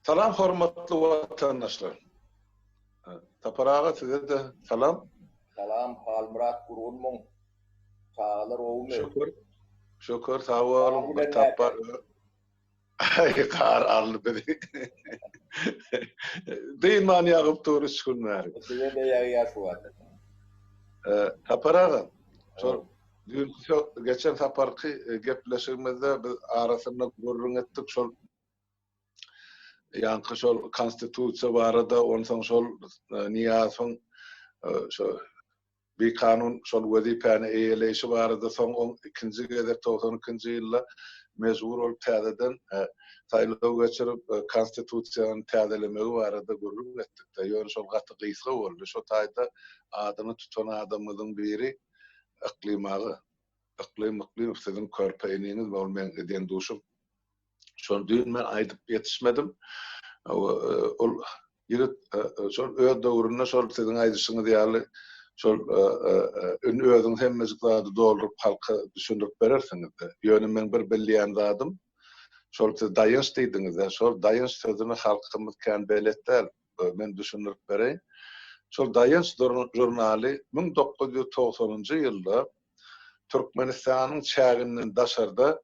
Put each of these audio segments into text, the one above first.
Salam hormatly watandaşlar. Sapar aga size-de salam. Salam Halmyrat gurgunmyň? Çagalar gowumy? Şükür. Şükür sag boluň. Bir tapbar. Aý gar aldy bizi. Dynman ýagyp dur üç gün bäri. Bize-de ýagýar şu wagt. Sapar aga, şol düýnki geçen saparky gepleşigimizde biz arasynda gürrüň etdik şol ýaňky şol konstitusiýa barada, onsoň şol Nyýazowyň şo bikanun şol wezipäni eýeleýşi barada, soň oň ikinji gezek 92-nji ýylda mejbur bolup täzeden saýlaw geçirip konstitusiýany täzelemegi barada gürrüň etdik-de, ýöne şol gaty gysga boldy. Şo taýda adyny tutan adamymyzyň biri Yklym aga, Yklym Yklymow siziň körpe iniňiz, ol meň deň-duşum. Şony düýn men aýdyp ýetişmedim. Ol ýigit şol öz döwründe şol siziň aýdyşyňyz ýaly şol indi özüňiz hemmejik zady dolduryp halka düşündirip berersiňiz-de. Ýöne meň bir bilýän zadym şol siz daýanç diýdiňiz-de, şol daýanç sözüne halkymyz kän belet däl. Men düşündirip bereýin. Şol Daýanç žurnaly 1990-njy ýylda Türkmenistanyň çäginden daşarda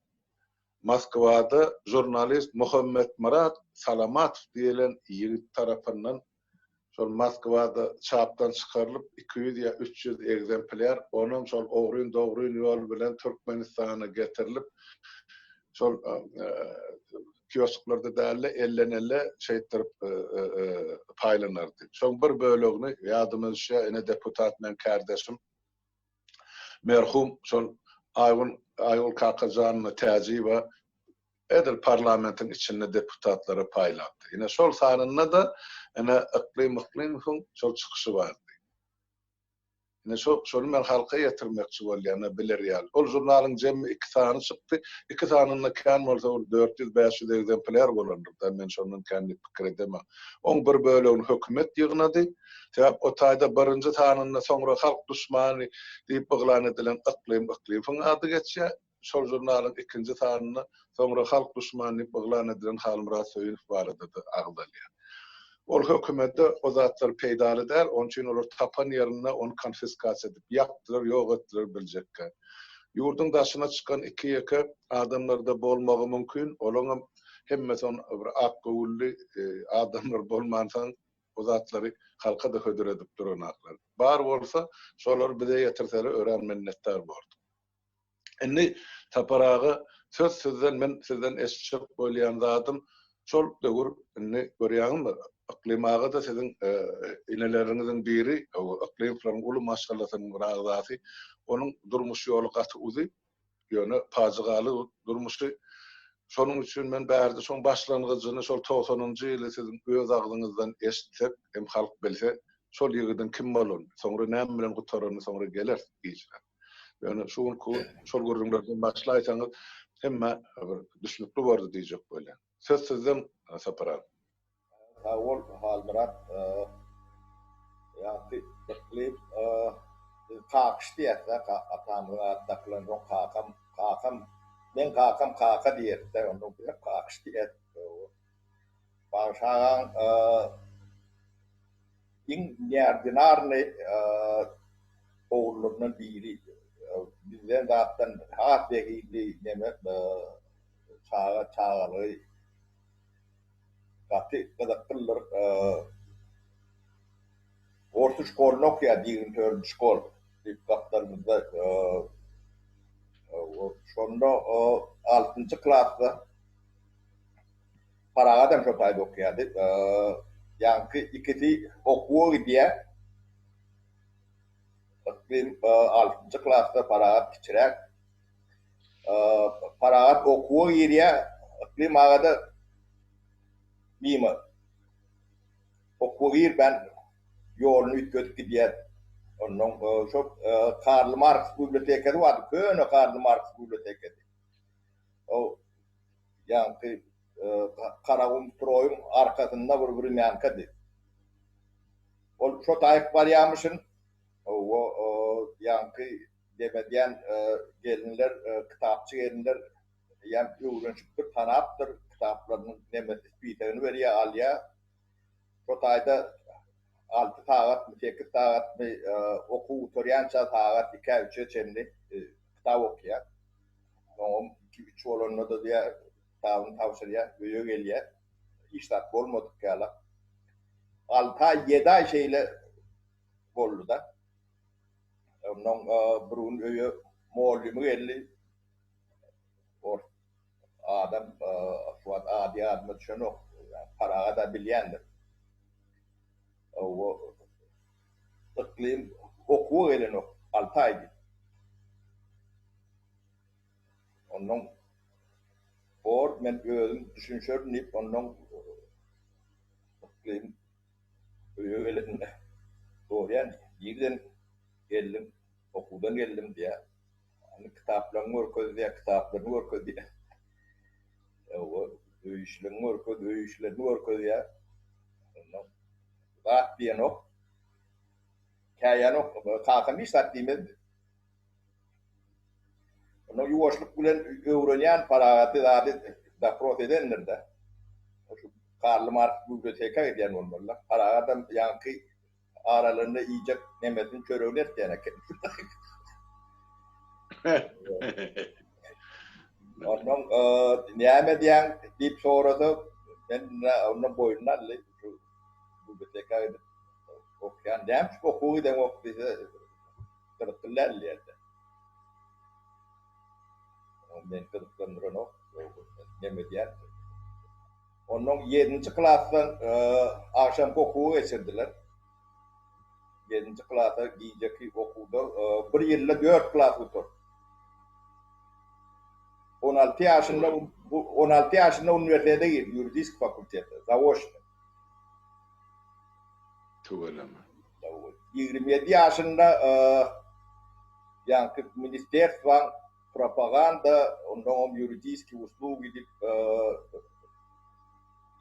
Moskwada žurnalist Muhammetmyrat Salamatow diýlen ýigit tarapyndan şol Moskwada çapdan çykarylyp 200 ýa 300 egzemplýar, onam şol ogryn-dogryn ýol bilen Türkmenistana getirilip, şol kiosklarda däl-de, elden-elle şeýtdirip paýlanardy. Şoň bir bölegini ýadyma düşýär, ine deputat meň kärdeşim merhum şol Aýgül Aýgül Kakajanowna Täjiýewa edil parlamentiň içinde deputatlara paýlapdy. Ine şol sanynda-da ine Yklym Yklymowyň şol çykyşy bardy. Ine şo şony men halka ýetirmekçi bolýan, biler ýaly. Ol žurnalyň jemi iki sany çykdy. Iki sanynda kän bolsa bir 400-500 egzemplýar bolandyr-da, men şondan kän diýip pikir edemok. Oň bir bölegini hökümet ýygnady. Sebäp o taýda birinji sanynda soňra halk duşmany diýip yglan edilen Yklym Yklymowyň ady geçýär. Şol žurnalyň ikinji sanynda soňra halk duşmany diýip yglan edilen Halmyrat Söýünow barada-da agzalýar. Ol hökümete o zatlar peýdaly däl, onuň üçin olar tapan ýerinde ony konfiskasiýa edip ýakdylar, ýok etdiler biljekkä. Ýurduň daşyna çykan iki-ýeke adamlar-da bolmagy mümkin, olaňam hemmesi ony bir akgöwünli adamlar bolmansoň Bu zatlary halka-da hödür edip duranaklar. Bar bolsa, şolary bize ýetirseler örän minnetdar bordyk. Indi Sapar aga, söz sizden, men sizden eşitjek bolýan zadym, şol döwür indi görýäňizmi, Yklym aga-da siziň ineleriňiziň biri, Yklymowlaryň uly maşgalasynyň bir agzasy, onuň durmuş ýoly gaty uzy. Ýöne pajygaly durmuşy. Şonuň üçin men bärde şoň başlangyjyny şol togsanynjy ýyly siziň öz agzyňyzdan eşitsek hem halk bilse şol ýigidiň kim bolanyny, soňra näme bilen gutaranyny soňra geleris giçräk. Ýöne şu günki gün şol gürrüňlerden başlaýsaňyz hemmä bir düşnükli bordy diýjek bolýan. Söz sizden Sapar aga. Sag bol Halmyrat. Ýagty Yklym biz Kakyş diýýäs-dä, atamyzyň ady dakylansoň kakam, kakam, meň kakam Kaka diýerdi-dä, onsoň bizem Kakyş diýýäs. Bagşy agaň iň neordinarnyý ogullaryndan biri. Bizden zatdan has zehinli neme çaga çagalygy Gaty gyzyklydyr. Orta şkolunda okaýar, 24-nji şkol diýip gapdalymyzda. Şonda altynjy klasda Paragadam şo taýda okaýardy. Ýaňky ikisi okuwa gidýär. Yklym altynjy klasda, Paragat kiçiräk. Parahat okuwa girýär, Yklym aga-da mimo okuwa girmän ýoluny üýtgedip gidýär. Onnoň şo Karl Marks bibliotekasy bardy, köne Karl Marks bibliotekasy. O ýaňky Garagum stroýuň arkasynda bir wremýankady. Ol şo taýyp barýarmyşyn. Hawa, ýaňky demedýän gelinler, kitapçy gelinler eýýäm öwrenişipdir, tanapdyr. Kitaplarynyň nemesi spisegini berýär, alýar. Şo taýda alty sagatmy, sekiz sagatmy okuw gutarýança sagat ikä, üçe çenli kitap okýar. Soňam iki-üç bolanda-da diýýär, kitabyny tabşyrýar, öýe gelýär. Hiç zat bolmadyk ýalak. Alty aý, ýedi aý şeýle boldy-da. Onnoň bir gün öýe mollymy geldi. Ors adam, şu wagt ady ýadyma düşenok, Paraga-da bilýändir. Hawa, Yklym okuwa gelenok alty aý diýip. Onnoň bor, men özüm düşünşerin diýip, onnoň Yklym öýe gelende sorýan, nirden geldiň, okuwdan geldim diýýär. Hany kitaplaryňy görkez diýýär, kitaplaryny görkezýär. Hawa, öý işleriňi görkez, öý işlerini görkezýär. Onnoň zat diýenok. Käýänok, kakam hiç zat diýmezdi. Ondan ýuwaşlyk bilen öwrenýän Paragaty zady dopros edendir-de. Şu Karl Marks biblioteka gidýän bolmaly-da. Paragadam ýaňky aralarynda iýjek nemesini, çöregini eltýän eken. Ondan näme edýäň diýip sorasa, men ondan boýnuna aldy. Şu biblioteka gidip okýan. Näme üçin okuwa gideňok diýse, Gyzykly däl diýerdi. Meni gyzyklandyranok. Neme diýer? Ondan ýedinji klasdan agşamky okuwa geçirdiler. Ýedinji klasa gijeki okuwda bir ýylda dört klas gutardy. 16 ýaşynda 16 ýaşynda uniwersitete girdi, ýuridiski fakultete, zaoçno. Tüweleme. 27 ýaşynda ýaňky ministerstwaň propaganda, onnoňam ýuridiski uslugi diýip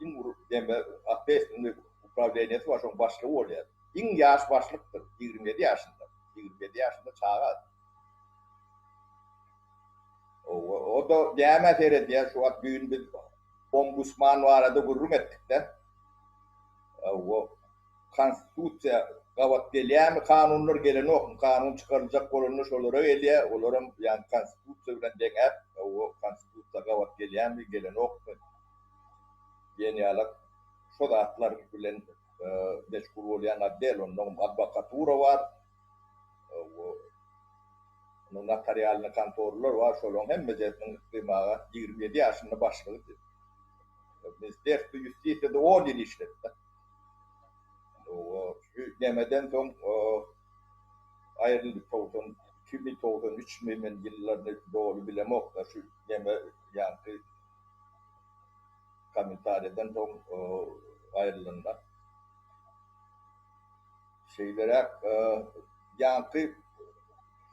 iň bir neme obşestwennyý uprawleniýesi bar, şoň başlygy bolýar. Iň ýaş başlykdyr, 27 ýaşynda. 27 ýaşynda çaga. O-da nämä seredýär, şu wagt düýn biz ombusman barada gürrüň etdik-de. O Konstitusiýa gabat gelýärmi kanunlar gelenokmy kanun çykaryljak bolanda şolara gelýär olaram ýagny konstitusiýa bilen deňäp o konstitusiýa gabat gelýärmi gelenokmy diýen ýalak şo zatlar bilen meşgul bolýan otdel onnoňam adwokatura bar onuň notarialnyý kontorlar bar şolaryň hemmejesiniň Yklym aga 27 ýaşynda başlygydy Ministerstwo ýustisiýada on ýyl işledi. Şu nemeden soň aýryldy 92 mi 93 mi men ýyllaryny doly bilemok-da şu neme ýaňky kommentariýadan soň aýrylanda. Şeýleräk ýaňky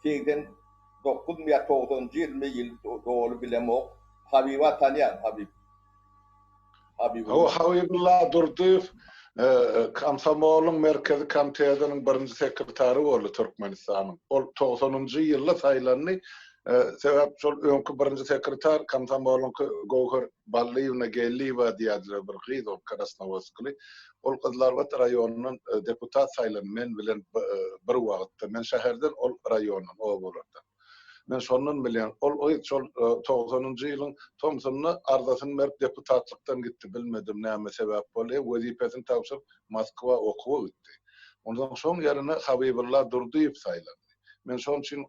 89 mi ýa 90-njy ýylmy ýyl doly bilemok. Habiba tanýan Habib. Hawa, Habibulla Durdyýew Komsomolyň Merkezi komitetiniň birinji sekretary boldy Türkmenistanyň. Ol togsanynjy ýylda saýlandy. Sebäp şol öňki birinji sekretar Komsomolyňky Göwher Ballyýewna Geldiýewa diýýärdiler bir gyz ol krasnowodskly. Ol Gyzylarbat raýonyndan deputat saýlandy men bilen bir wagtda. Men şäherden, ol raýondan, obalardan. Men şondan bilýän. Ol gyz şol togsanynjy ýylyň tomsunda arzasyny berip deputatlykdan gitdi. Bilmedim näme sebäp boldy. Wezipesini tabşyryp Moskwa okuwa gitdi. Onsoň şoň ýerine Habibulla Durdyýew saýlandy. Men şoň üçin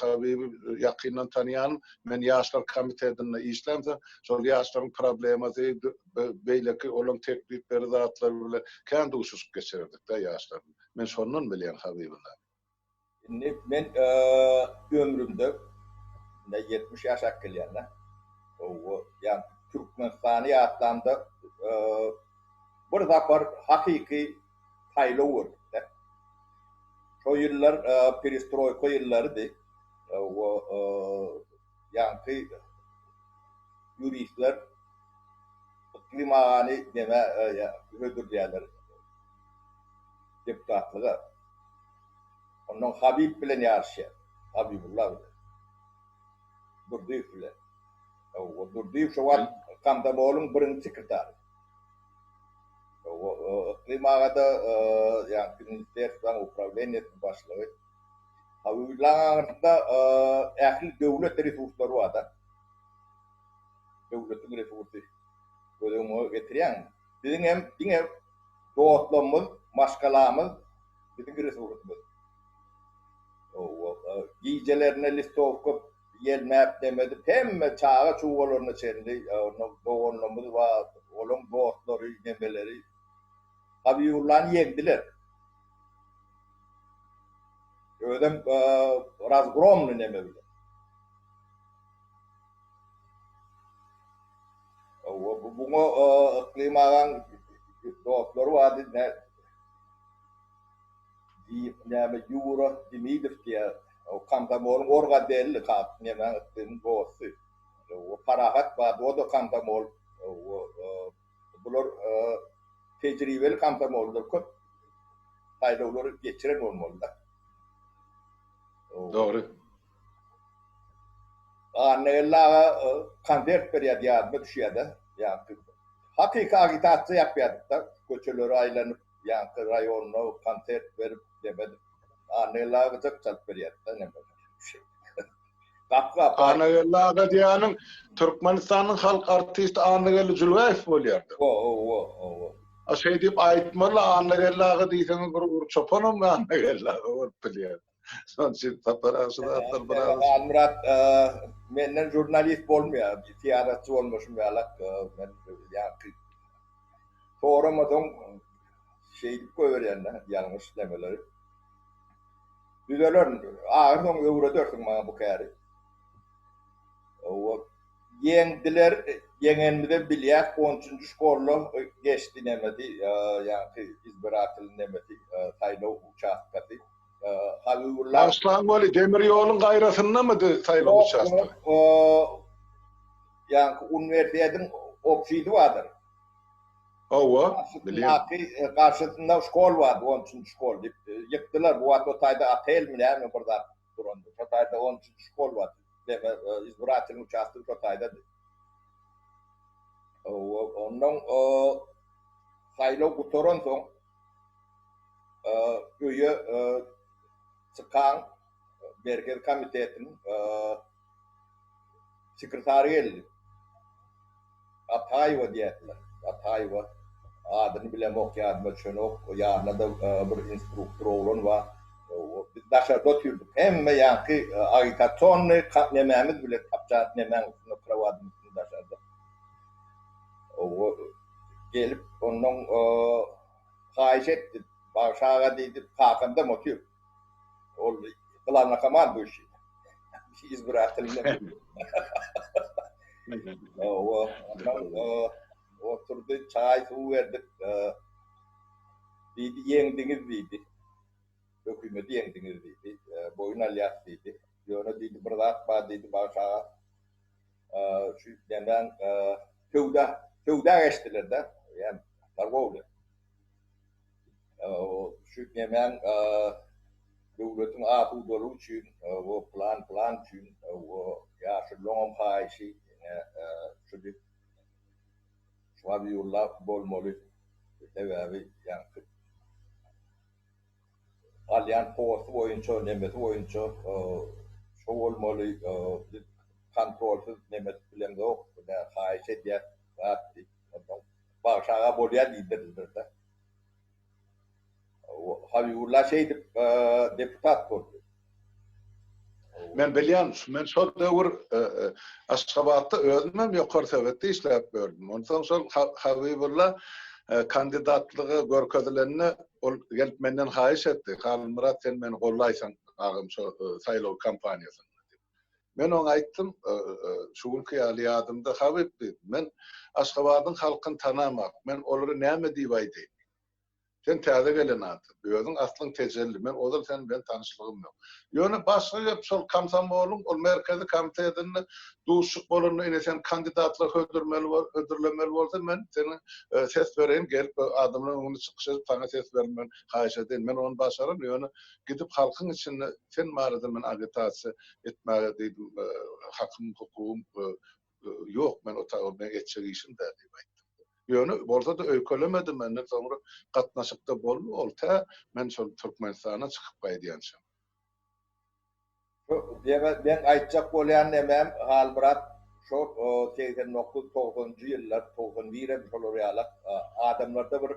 Habibi ýakyndan tanýanym. Men ýaşlar komitetinde işlämsoň, şol ýaşlaryň problemasy, beýleki olaň teklipleri zatlary bilen kän duşuşyk geçirerdik-de ýaşlar bilen. Men şondan bilýän Habibullany. Indi men ömrümde indi 70 ýaşap gelýän-de. Hawa, ýa Türkmenistany ýatlamda bir sapar hakyky saýlaw gördük-de. Şo ýyllar perestroýka ýyllarydy. Hawa, ýaňky ýuristler Yklym agany neme hödürleýärler deputatlyga. Ondan Habib bilen ýaryşýar. Habibulla bilen. Durdyýew bilen. Hawa, Durdyýew şo wagt. Komsomolyň birinji sekretary. Yklym aga-da ýaňky ministerstwaň uprawleniýesiniň başlygy. Habibullaň aňyrsynda ähli döwlet resurslary bar-da. Döwletiň resursy. Göz öňüňe getirýäňmi? Biziň hem diňe dostlarymyz, maşgalamyz biziň resursymyz. Gijelerine listowka ýelmäp neme edip hemme çaga çugalaryna çenli onda doganlarymyz bar, olaň dostlary, nemeleri Habibullany ýeňdiler. Özem razgromny neme bilen. Buňa Yklym agaň dostlary bardy, Näme Ýura Demidow diýýär. O komsomolyň orgadelli kak näme Yklymyň dosty. O Parahat bardy, o-da komsomol. Bular tejribeli komsomollar köp saýlawlary geçiren bolmaly-da. Dogry. Annageldi aga konsert berýärdi ýadyma düşýär-de. Ýaňky hakyky agitasiýa ýapýardyk-da, köçelere aýlanyp, ýaňky raýonda konsert berip, neme edip, Annageldi aga gyjak çalyp berýärdi-de neme. Gapy-gapy. Annageldi aga diýýäniň Türkmenistanyň halk artisti Annageldi Jülgäýew bolýar-da. Hawa, hawa. A şeý diýip aýtmaly, Annageldi aga diýseňiz bir bir çopanam Annageldi aga bolup bilýär. Şonuň üçin Sapar aga şu zatlar biraz. Halmyrat menden žurnalist bolmaýar, syýasatçy bolmaşym ýalak men ýaňky soramasaň şeýdip goýberýän-de ýalňyş nemeleri. Düzelerin, ahyrsoňy öwredersiň maňa bu käri. Ýeňdiler, ýeňenimizem bilýäs, on üçünji şkolda geçdi nemesi, ýaňky izbiratel nemesi, saýlaw uçastkasy. Habibulla. Bagyşlaň weli, demir ýoluň gaýrasyndamydy saýlaw uçastogy? Ýok, ýaňky uniwersitetiň ofisi bardyr. Hawa, bilýän. Garşysynda şkol bardy, on üçünji şkol diýip. Ýykdylar, bu wagt o taýda otelmi näme bir zat durandy. Şo taýda on üçünji şkol bardy. Deme, izbiratelnyý uçastok şo taýdady. Hawa, ondan saýlaw gutaransoň öýe çykan Merkezi komitetiň sekretary geldi. Ataýewa diýýärdiler. Ataýewa. Adyny bilemok, ýadyma düşenok. Ýanynda-da bir instruktor oglan bar. Biz daşarda otyrdyk. Hemme ýaňky agitasionnyý nemämiz bilen tapça nemäň üstünde, krowadyň üstünde daşarda. Gelip, onnoň haýyş etdi. Bagşy aga diýdi, kakamdam otyr. Ol glawnokomanduýuşiý. Izbiratelnyý. Hawa, oturdy, çaý suw berdik. Diýdi, ýeňdiňiz diýdi. Hökümeti ýeňdiňiz diýdi. Boýun alýas diýdi. Ýöne diýdi, bir zat bar diýdi, Bagşy aga. Şu nämäň söwda, söwda geçdiler-de, ýa torgowlýa. Şu nämäň döwletiň asudalygy üçin, o plan plan üçin, o ýaşululaňam haýyşy ine şu diýip şu Habibulla bolmaly. Sebäbi ýaňky alýan posty boýunça, nemesi boýunça şo bolmaly, biz kontrolsyz neme edip bilemzok, ine haýyş edýäs zat diýip, onsoň Bagşy aga bolýa diýdirdiler-de. Habibulla şeýdip deputat boldy. Men bilýän, men şol döwür Aşgabatda özümem ýokary sowetde işläp gördüm. Onsoň şol Habibulla kandidatlyga görkezilende ol gelip menden haýyş etdi, Halmyrat sen meni gollaýsaň agam şo saýlaw kampaniýasynda diýip. Men oňa aýtdym, şu günki ýaly ýadymda, Habyp diýdim, men Aşgabadyň halkyny tanamak, men olara näme diýip aýdaýyn? Sen täze gelen adam. Özüň aslyň Tejelli. Men ozal seniň bilen tanyşlygym ýok. Ýöne başga gep şol komsomolyň ol merkezi komitetinde duşuşyk bolanda ine sen kandidatlyga hödürmeli hödürlemeli bolsa men seni ses bereýin gelip adamlaryň öňünde çykyş edip saňa ses bermegini haýyş edeýin. Men ony başararyn ýöne gidip halkyň içinde sen barada men agitasiýa etmäge diýdim hakym hukugym. Ýok, men o taýda meň etjek işim däl diýip aýtdym. Ýöne bolsa-da öýkelemedi menden soňra gatnaşykda boldy ol tä men şol Türkmenistana çykyp gaýdýançam. Şu deme meň aýtjak bolýan nemem Halmyrat şo 89 togsanynjy ýyllar 91 hem şolar ýalak adamlarda bir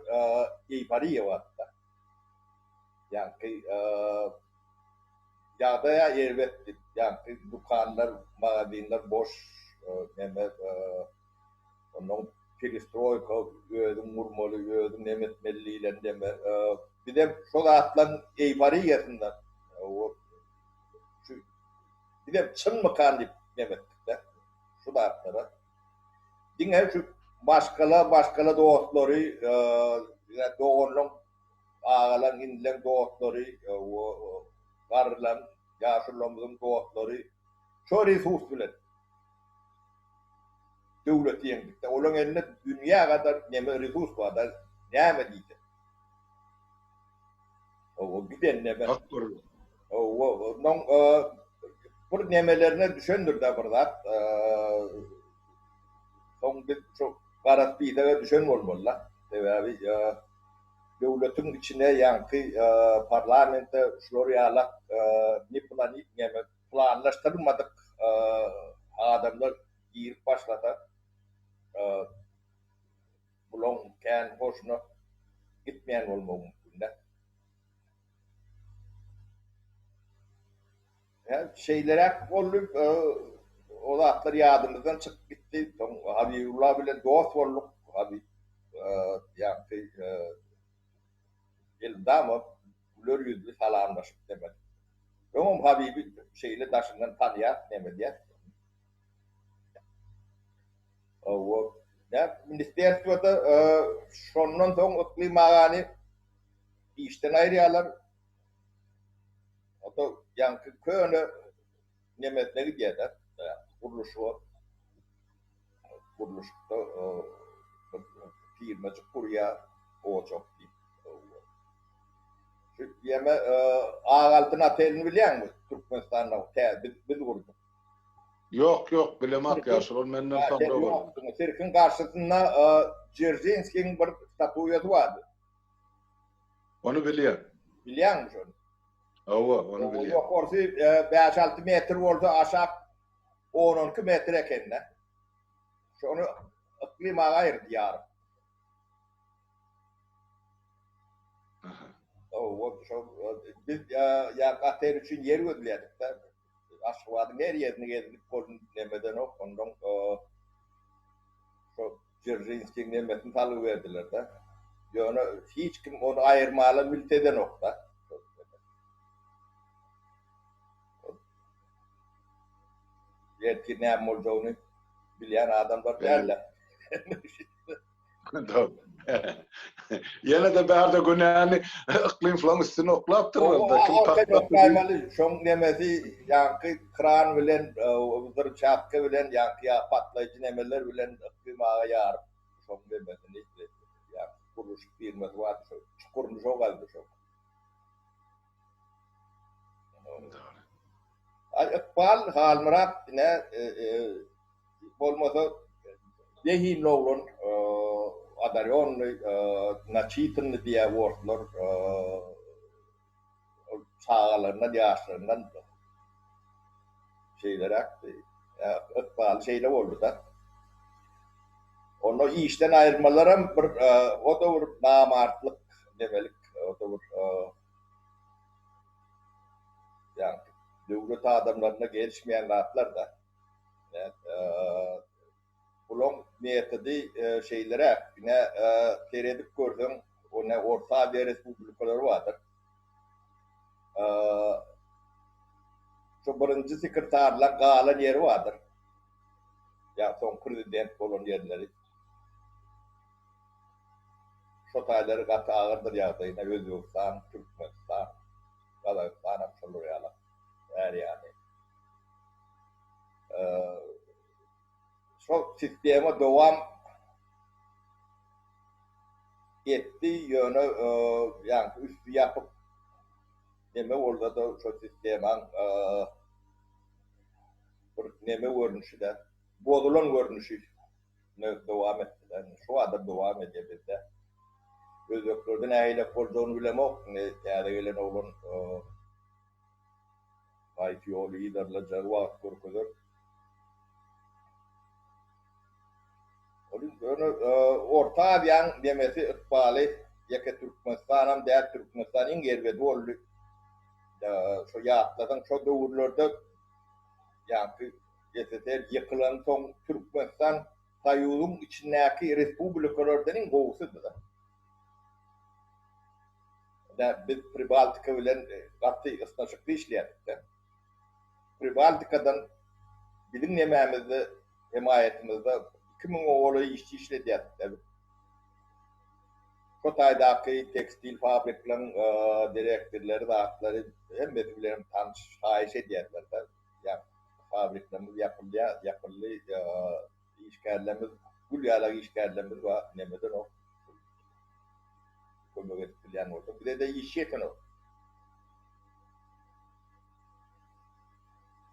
eýforiýa bardy-da. Ýaňky ýagdaý-a erbetdi. Ýaňky dükanlar, magazinler boş neme onnoň perestroýka özüň gurmaly, özüň neme etmeli diýlen neme. Bizem şo zatlaryň eýforiýasynda şu bizem çynmykan diýip neme etdik-de şu zatlara. Diňe şu maşgala, maşgala dostlary, doganlaň Agalaň, inileň dostlary, garrylaň, ýaşulularymyzyň dostlary şo resurs bilen döwleti ýeňdikde. Olaň elinde dünýä gadar neme resurs bar-da, näme diýseň. Hawa, giden neme. Hawa, onuň bir nemelerine düşendir-de bir zat. Soň biz şo gara spisoga düşen bolmaly-da. Sebäbi döwletiň içine ýaňky parlamente şular ýalak neme planlaşdyrylmadyk adamlar girip başlasa bulaň kän hoşuna gitmeýän bolmagy mümkin-dä. Hä, şeýleräk boldy, o zatlar ýadymyzdan çykyp gitdi. Soň Habibulla bilen dost bolduk. Habib ýaňky elmydama güler ýüzli salamlaşyp neme. Öňem Habibi şeýle daşyndan tanýas, neme edýäs. Hawa, nä, ministerstwoda şondan soň Yklym agany işden aýyrýarlar. O-da ýaňky köne nemesine gidýär-de, gurluşyga. Gurluşykda bir firmajyk gurýar, Ojak diýip. Şu ýeme Ak altyn otelini bilýäňmi? Türkmenistanda tä biz biz gurduk. Ýok, ýok, bilemok ýaşuly, ol menden soňra boldy. Sirkiň garşysynda Dzeržinskiň bir statuýasy bardy. Ony bilýän. Bilýäňmi şony? Hawa, ony bilýän. Ýokarsy bäş-alty metr bolsa, aşak on-on iki metr eken-dä. Şony Yklym aga aýyrdy ýarym. Aha. Hawa, şo biz ýa otel üçin ýer gözleýärdik-de. Aşgabadyň her ýerini gezdik, ol nemedenok, ondan şo Dzeržinskiň nemesini salgy berdiler-de. Ýöne hiç kim ony aýyrmaga milt edenok-da. Ertir näme boljagyny bilýän adamlar däl-de. Ýene-de bärde günäni Yklym flaň üstüne oklapdyrlar-da. Kim patlatdy? Şoň nemesi ýaňky kran bilen, zyrçatka bilen, ýaňky ýa patlaýjy nemeler bilen Yklym aga ýaryp şoň nemesini ýaňky gurluşyk firmasy bardy şo çukuryny şo gazdy şo. Aý Ykbal Halmyrat ine Bolmasa zehinli oglan odarýonnyý, naçitannyý diýýär orslar. Ol çagalygyndan, ýaşlygyndan şeýleräkdi. Ykbaly şeýle boldy-da. Onda işden aýyrmalaram bir o-da bir namartlyk nemelik, o-da bir ýagny döwlet adamlaryna gelişmeýän zatlar-da. Bulaň metody şeýleräk, ine, seredip görseň, ine, Orta Aziýa respublikalary bardyr. Şu birinji sekretarlaň galan ýeri bardyr. Ýa soň prezident bolan ýerleri. Şo taýlary gaty agyrdyr ýagdaýyna Özbegistan, Türkmenistan, Gazagystanam şolar ýaly. Är ýaly. Şol sistema dowam etdi, ýöne ýaňky üsti ýapyk neme bolsa-da şol sistemaň bir neme görnüşi-dä. bozulan görnüşi dowam etdiler. Şu adam dowam edýär bizde. Özbeklerde nähilek boljagyny bilemok. Indi täze gelen oglan haýsy ýoly yzarlajagy wagt görkezer. Ol ýöne Orta Aziýanyň nemesi ykbaly ýeke Türkmenistanam däl, Türkmenistan iň erbedi boldy. Şo ýatlasaň şo döwürlerde ýaňky SSR ýykylansoň Türkmenistan Soýuzyň içindäki respublikalardan iň gowusydy-da. Biz Pribaltika bilen gaty ysnyşykly işleýärdik-de. Pribaltikadan biziň nemämizde, hemaýatymyzda 2000 golaý işçi işledýärdik-de biz. Şo taýdaky tekstil fabrikleriň direktorlary, zatlary hemmesi bilen tanyş, haýyş edýärler-de. Ýa fabriklerimiz ýapylýar, ýapyldy, işgärlerimiz, gül ýalak işgärlerimiz bar, nemedenok. Kömek edip bilýän bolsa, bize-de iş ýetenok.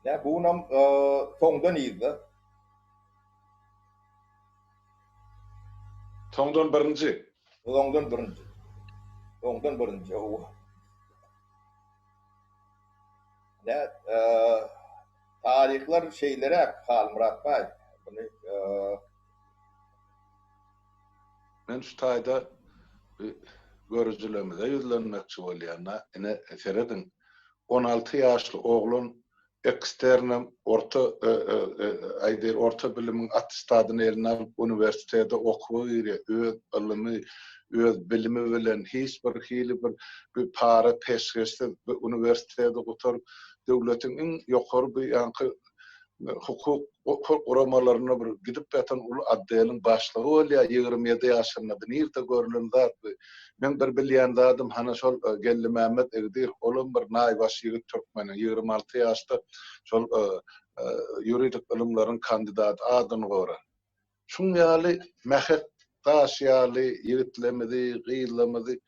Nä bu günam soňdan yzda. Soňdan birinji. Soňdan birinji. Soňdan birinji, hawa. Nä taryhlar şeýleräk Halmyrat baý. Muny Men şu taýda görüjilerimize ýüzlenmekçi bolýan-da, ine serediň, 16 ýaşly oglan eksternem orta aýdaýyl orta bilimiň attestadyny eline alyp uniwersitete okuwa girýär, öz ylymy, öz bilimi bilen hiç bir hili bir bir para peşgeşsiz bu uniwersiteti gutaryp döwletiň iň ýokary bu ýaňky hukuk guramalarynda bir gidip ýatan uly otdeliň başlygy bolýar 27 ýaşynda. Bu nirde görlen zat bu? Meň bir bilýän zadym hana şol Geldimämmet Igdirow, olam bir naýbaşy ýigit türkmeniň, 26 ýaşda şol ýuridik ylymlaryň kandidaty adyny goran. Şuň ýaly mähek daş ýaly ýigitlerimizi, gyzlarymyzy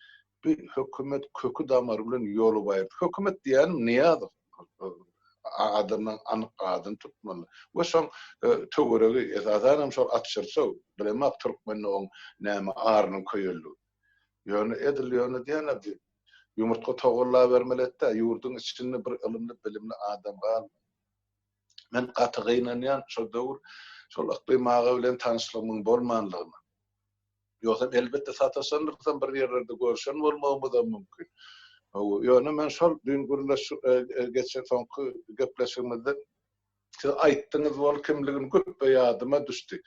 bu hökümet köki damary bilen ýolup aýyrdy. Hökümet diýýänim Nyýazow. Adamlaryň anyk adyny tutmaly. We şoň töweregi, esasanam şol Atşyrçow, bilemok türkmende oň näme arynyň köýenligi. Ýöne edil ýöne diýýän-ä bi ýumurtga togallabermeli etdä, ýurduň içinde bir ylymly-bilimli adam galmady. Men gaty gynanýan şol döwür şol Yklym aga bilen tanyşlygymyň bolmanlygyna. Ýogsam elbetde sataşandyrsam bir ýerlerde görşen bolmagymyzam mümkin. Hawa, ýöne men şol düýn gürleş geçen soňky gepleşigimizde siz aýtdyňyz bol kimligini güpbe ýadyma düşdi.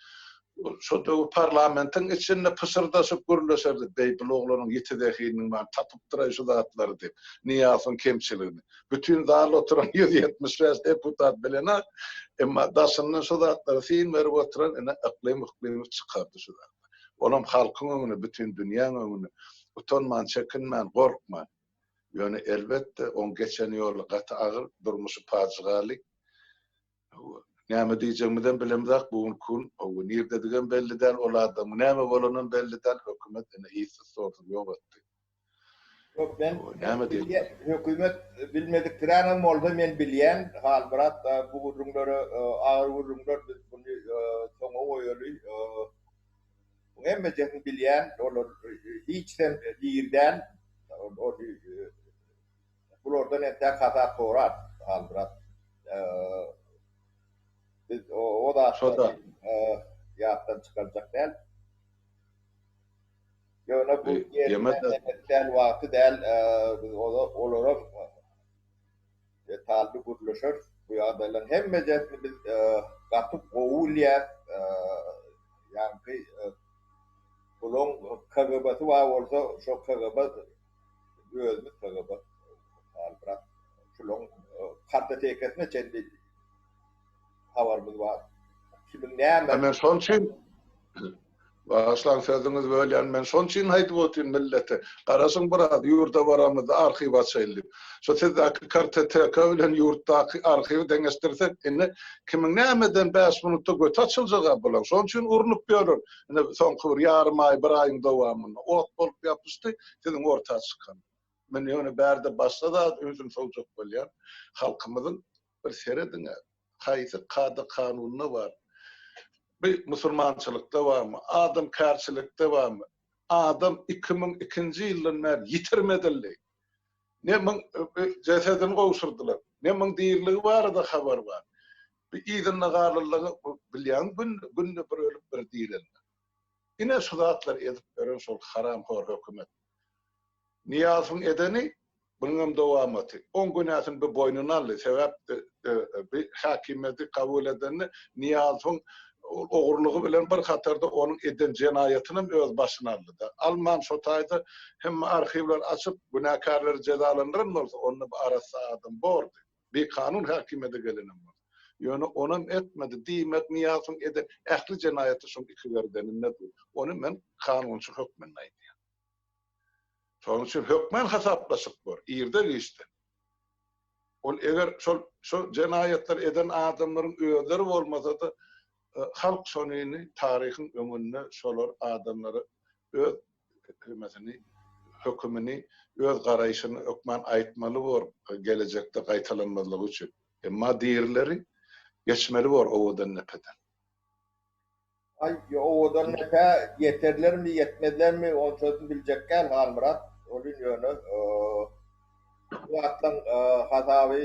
Şo döwür parlamentiň içinde pyşyrdaşyp gürleşerdik, Beý, bul oglanyň ýiti zehininiň bar, tapypdyr-aý şu zatlary diýip, Nyýazowyň kemçiligini. Bütin zalda oturan 175 deputat bilen-ä, emma daşyndan şu zatlara syn berip oturan ine Yklym Yklymow çykardy şu zatlary. Olam halkyň öňüne, bütin dünýäň öňüne utanman, çekinmän, gorkman. Ýöne elbetde, oň geçen ýoly gaty agyr, durmuşy pajygaly. Näme diýjegimizem bilemzok bu günki gün, hawa, nirdedigem belli däl, ol adamyň näme bolanam belli däl, hökümet ine yzsyz-sorsuz ýok etdi. Ýok, men näme diýjek? Hökümet bilmediksiränem bolsa men bilýän, Halmyrat, bu gürrüňlere agyr gürrüňler, biz muny soňa goýaly. Muň hemmejesini bilýän, olar hiçem diri däl. Bulardan entäk hasap sorar, Halmyrat. Biz o zatlary ýatdan çykarjak däl. Ýöne bu ýerine däl, wagty däl, biz olara detally gürleşeris. Bu ýagdaýlaryň hemmejesini biz gaty gowy bilýäris. Ýaňky bulaň KGB-si bar bolsa, şo KGB özümiz KGB. Şulaň kartotekasına çenli habarymyz bar. Kimiň näme? Men şonuň üçin Bagyşlaň sözüňizi bölýän men şonuň üçin aýdyp otyryn millete. Garaşyň biraz ýurda baramyzda arhiw açaýyl diýip. Şo sizdäki kartoteka bilen ýurtdaky arhiwi deňeşdirsek indi kimiň nämeden bäş minutda göti açyljaga bulaň. Şonuň üçin urnup ýörler. Ine soňky bir ýarym aý bir aýyň dowamynda ot bolup ýapyşdy siziň orta çykan. Men ýöne bärde başga zat ünsüni sowjak bolýan. Halkymyzyň bir serediň-ä haýsy kada-kanunda bar. Bu musulmançylykda barmy, adamkärçilikde barmy? Adam 2002-nji ýyldan bäri ýitirim edildi. Ne muň jesedini gowşurdylar, ne muň diriligi barada habar bar. Bu yzynda galanlaryň bilýäňmi günde, günde bir ölüp bir direlme. Ine şu zatlary edip beren şol haramhor hökümet. Nyýazowyň edeni bunuňam dowamaty. Oň günäsini bu boýnuna aldy. Sebäp bi häkimiýeti kabul edende Nyýazowyň ogurlygy bilen bir hatarda onuň eden jenaýatynam öz başyna aldy-da. Alman şo taýda hemme arhiwleri açyp günäkärleri jezalandyran bolsa onda bu arassa adam bordy. Bikanun häkimiýete gelenem bolsa. Ýöne onam etmedi. Diýmek Nyýazowyň eden ähli jenaýaty şoň ikigerdeninde dur. Ony men kanunçy hökmünde aýdýan. Şonuň üçin hökman hasaplaşyk bor, irde-giçde. Ol eger şol şo jenaýatlary eden adamlaryň özleri bolmasa-da, halk şonyny taryhyň öňünde şolar adamlara öz hümesini, hökümini, öz garaýşyny hökman aýtmaly bor gelejekde gaýtalanmazlygy üçin. Emma dirileri geçmeli bor Owadandepeden. Aý, Owadandepä ýeterlermi, ýetmezlermi, onçasyny biljek däl, Halmyrat. Welin ýöne bu zatlaň hasaby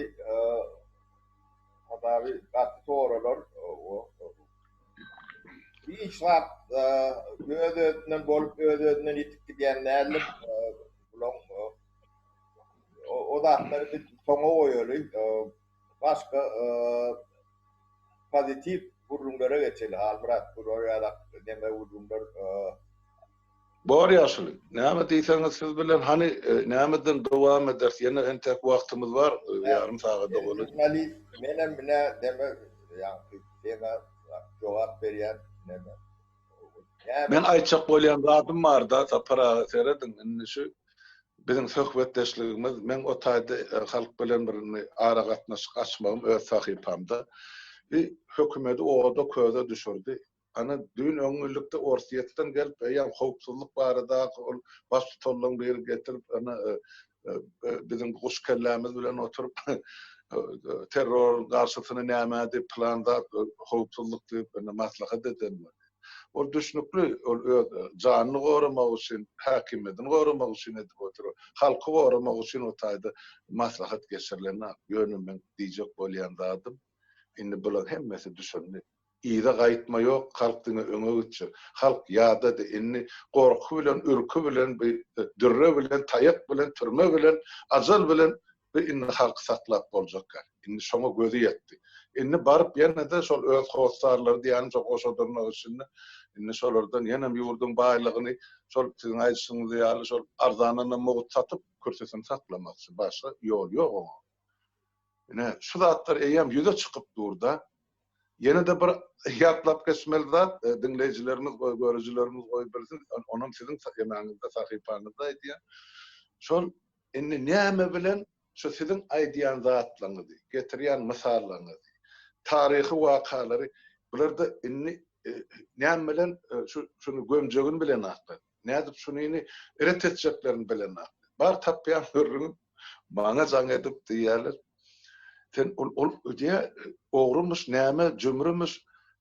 hasaby gaty soralar. Hiç zat öz-özünden bolup, öz-özünden ýitip gidýän däldir. Bulaň o zatlary biz soňa goýaly. Başga pozitiw gürrüňlere geçeli Halmyrat bular ýalak neme gürrüňler. Bor ýaşuly. Näme diýseňiz siz bilen hany nämeden dowam ederis ýene entek wagtymyz bar ýarym sagada golaý. Žurnalist menem mine neme ýaňky sena jogap berýän neme. Men aýtjak bolýan zadym barda Sapar aga serediň indi şu biziň söhbetdeşligimiz meň o taýda halk bilen bir indi aragatnaşyk açmagym öz sahypamda bir hökümedi oda köze düşürdi. Ana düýn öňňüllikde Orsýetden gelip eýýäm howpsuzlyk baradaky ol baştutanlaryň biri getirip ana biziň guş kellämiz bilen oturyp terror garşysyna näme diýip plan zat howpsuzlyk diýip indi maslahat eden bolýar. Ol düşnükli, ol öz janyny goramak üçin, häkimiýetini goramak üçin edip otyr. Halky goramak üçin o taýda maslahat geçirilen zat. Ýöne meň diýjek bolýan zadym, indi bularyň hemmesi düşündi. Yza gaýtma ýok, halk diňe öňe gitjek. Halk ýadady, indi gorky bilen, ürki bilen, bi dürre bilen, taýak bilen, türme bilen, ajal bilen bi indi halky saklap boljak däl. Indi şoňa gözi ýetdi. Indi baryp ýene-de şol öz hossarlary diýýänim şo goşa dyrnak içinde indi şolardan ýenem ýurduň baýlygyny şol siziň aýdyşyňyz ýaly şol arzanynam mugt satyp kürsüsini saklamakçy. Başga ýol ýok oňa. Ine, şu zatlar eýýäm ýüze çykyp dur-da. Ýene-de bir ýatlap geçmeli zat, diňleýjilerimiz goý, görüjilerimiz goý bilsin, onam siziň emaňyzda, sahypaňyzda aýdýan. Şol indi näme bilen şu siziň aýdýan zatlaryňyzy, getirýän mysallaryňyzy, taryhy wakalary bularda indi näme bilen şu şuny gömjegini bilenaklar. Nädip şunyny ret etjeklerini bilenaklar. Bar tapýan gürrüňim Maňa jaň edip diýýärler, Sen ol ol diýýär, ogrumyş, näme, jümrümüş.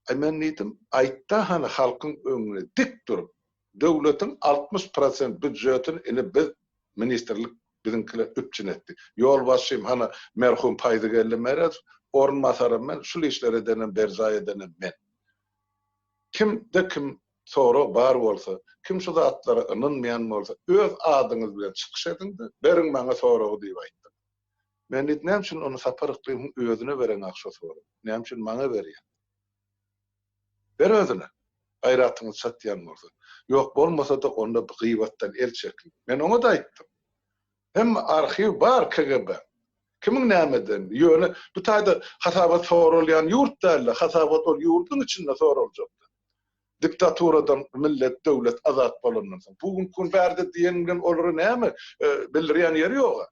Aý men diýdim, aýtda hany halkyň öňünde dik durup, döwletiň 60 prosent býudjetini ine biz ministrlik biziňkiler üpjün etdi. Ýolbaşçym hany merhum Paýzygeldi Meredow, orunbasaram men, şul işleri edenem, berjaý edenem men. Kimde kim sorag bar bolsa, kim şu zatlara ynanmaýan bolsa, öz adyňyz bilen çykyş ediň-de, beriň maňa soragy diýip aýtdym. Men diýdi, näme üçin ony Sapar Yklymyň özüne bereňok şo soragy? Näme üçin maňa berýäň? Ber özüne, gaýratyňyz çatýan bolsa. Ýok, bolmasa-da onda bu gybatdan el çekiň. Men oňa-da aýtdym. Hemme arhiw bar KGB. Kimiň näme edenini. Ýöne bu taýda hasabat soralýan ýurt dälde, hasabat ol ýurduň içinde soraljakda. Diktaturadan millet, döwlet azat bolandan soň. Bu günki gün bärde diýeniň bilen olara näme bildirýän ýeri ýoga.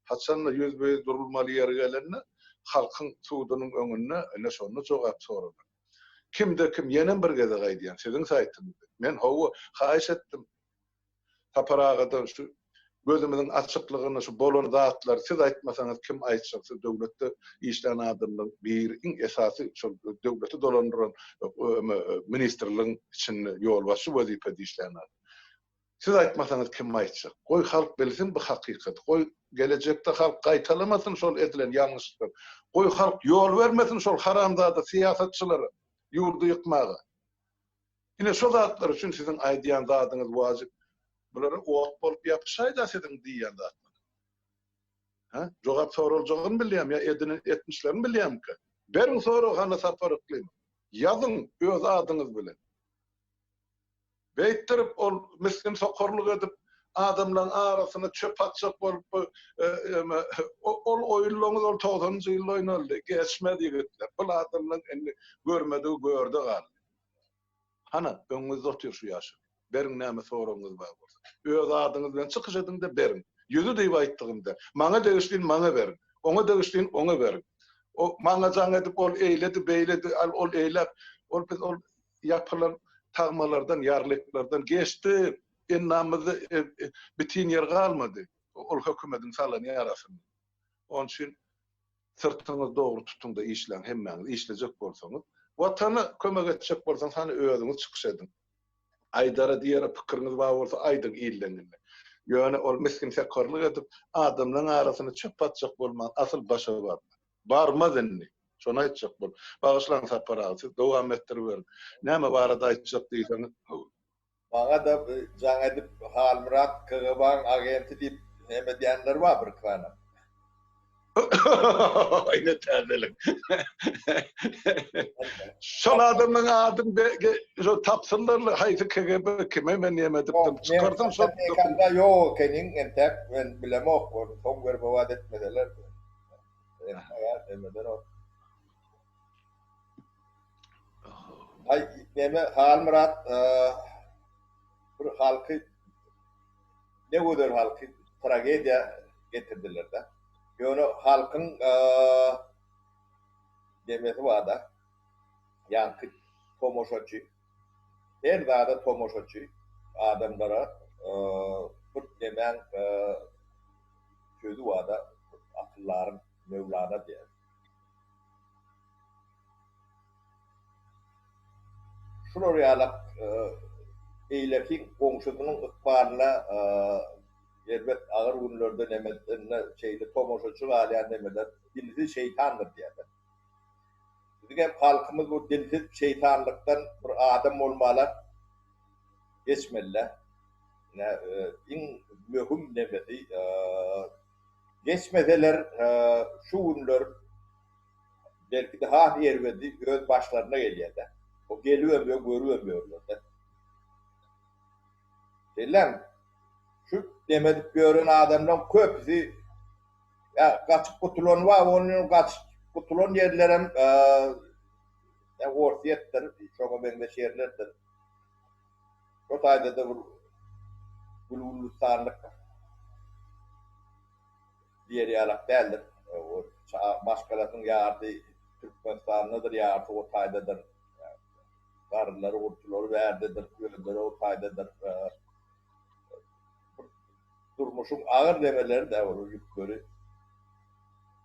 Haçanda ýüzbe-ýüz durulmaly ýeri gelende halkyň sudunyň öňünde ine şonda jogap soralar. Kimde kim ýenem bir gezek aýdýan siziň saýtyňyzda. Men hawa haýyş etdim. Sapar agadan şu. Gözümiziň açyklygyny şu bolan zatlary siz aýtmasaňyz kim aýtjak siz döwletde işlän adamlaryň biri iň esasy şol döwleti dolandyran ministrligiň içinde ýolbaşçy wezipede işlän adam. Siz aýtmasaňyz kim aýtjak. Goý halk bilsin bu hakykaty. Goý gelejekde halk gaýtalamasyn şol edilen ýalňyşlyklary. Goý halk ýol bermesin şol haramzada syýasatçylara ýurdy ýykmaga. Ine şo zatlar üçin siziň aýdýan zadyňyz wajyp. Bulara ot bolup ýapyşaýda siziň diýýän zatlaryňyz. Hä? Jogap soraljagyny bilýämi ýa edilen etmişlerini bilýämikä? Beriň soragy hany Sapar Yklymow. Ýazyň öz adyňyz bilen. Beýtdirip ol misgin sokarlyk edip adamlaryň arasyna çöp atjak bolup ol oýunlaryňyz ol togsanynjy ýylda oýnaldy. Geçmez ýigitler. Bul adamlaryň indi görmedigi görde galdy. Hana, öňüňizde otyr şu ýaşuly. Beriň näme soragyňyz bar bolsa. Öz adyňyz bilen çykyş ediň-de beriň. Ýüzi diýip aýtdygym däl. Maňa degişlini maňa beriň. Oňa degişlini oňa beriň. O maňa jaň edip ol eýledi, beýledi, al ol eýläk. Ol biz ol ýapylan tagmalardan, ýarlyklardan geçdi. Endamymyzda bitin ýer galmady. Ol hökümediň salan ýarasyndan. Onuň üçin syrtyňyzy dogry tutuň-da işläň hemmäňiz işlejek bolsaňyz. Watana kömek etjek bolsaňyz hany özüňiz çykyş ediň. Aýdara diýere pikiriňiz bar bolsa aýdyň ilden indi. Ýöne ol misgin sekorlyk edip adamlaň arasyna çöp atjak bolmaň asyl başa barmaz. Barmaz indi. Şony aýtjak bol. Bagyşlaň Sapar aga siz dowam etdiriberiň. Näme barada aýtjak diýseňiz. Maňa-da jaň edip Halmyrat KGB-nyň agenti diýip neme edýänler bar bir sanam. Ine täzelik. Şol adamyň adyny şo tapsynlarla haýsy KGB kime men neme edipdim çykarsyn şol. Ekranda ýok ekeniň entäk men bilemok ony soň werbować etmeseler. Aý neme Halmyrat bir halky ne gözel halky tragediýa getirdiler-de. Ýöne halkyň nemesi bar-da. Ýaňky tomaşaçy. Her zada tomaşaçy adamlara bir nemäň sözi bar-da akyldaryň Möwlana diýen. Şular ýalak beýleki goňşusynyň ykbalyna erbet agyr günlerde nemesinde şeýle tomaşaçy galýan nemeler dilsiz şeýtandyr diýýärler. Biziň hem halkymyz bu dilsiz şeýtanlykdan bir adam bolmala geçmelidä. Ine iň möhüm nemesi geçmeseler şu günler Belki-de has erbedi öz başlaryna gelýär-de. O gelibem ýör, görübem ýörler-de. Sellem, şu dem edip ýören adamlaryň köpüsi ýa gaçyp gutulan bar, onuň gaçyp gutulan ýerlerem ýa Orsýetdir, şoňa meňzeş ýerlerdir. Şo taýda-da bir gül-gülistanlyk diýer ýalak däldir. O maşgalasynyň ýarysy Türkmenistandadyr, ýarysy o taýdadyr. Garrylary, gurtulary bärdedir, özleri o taýdadyr. Durmuşyň agyr nemeleri-dä olar ýükleri.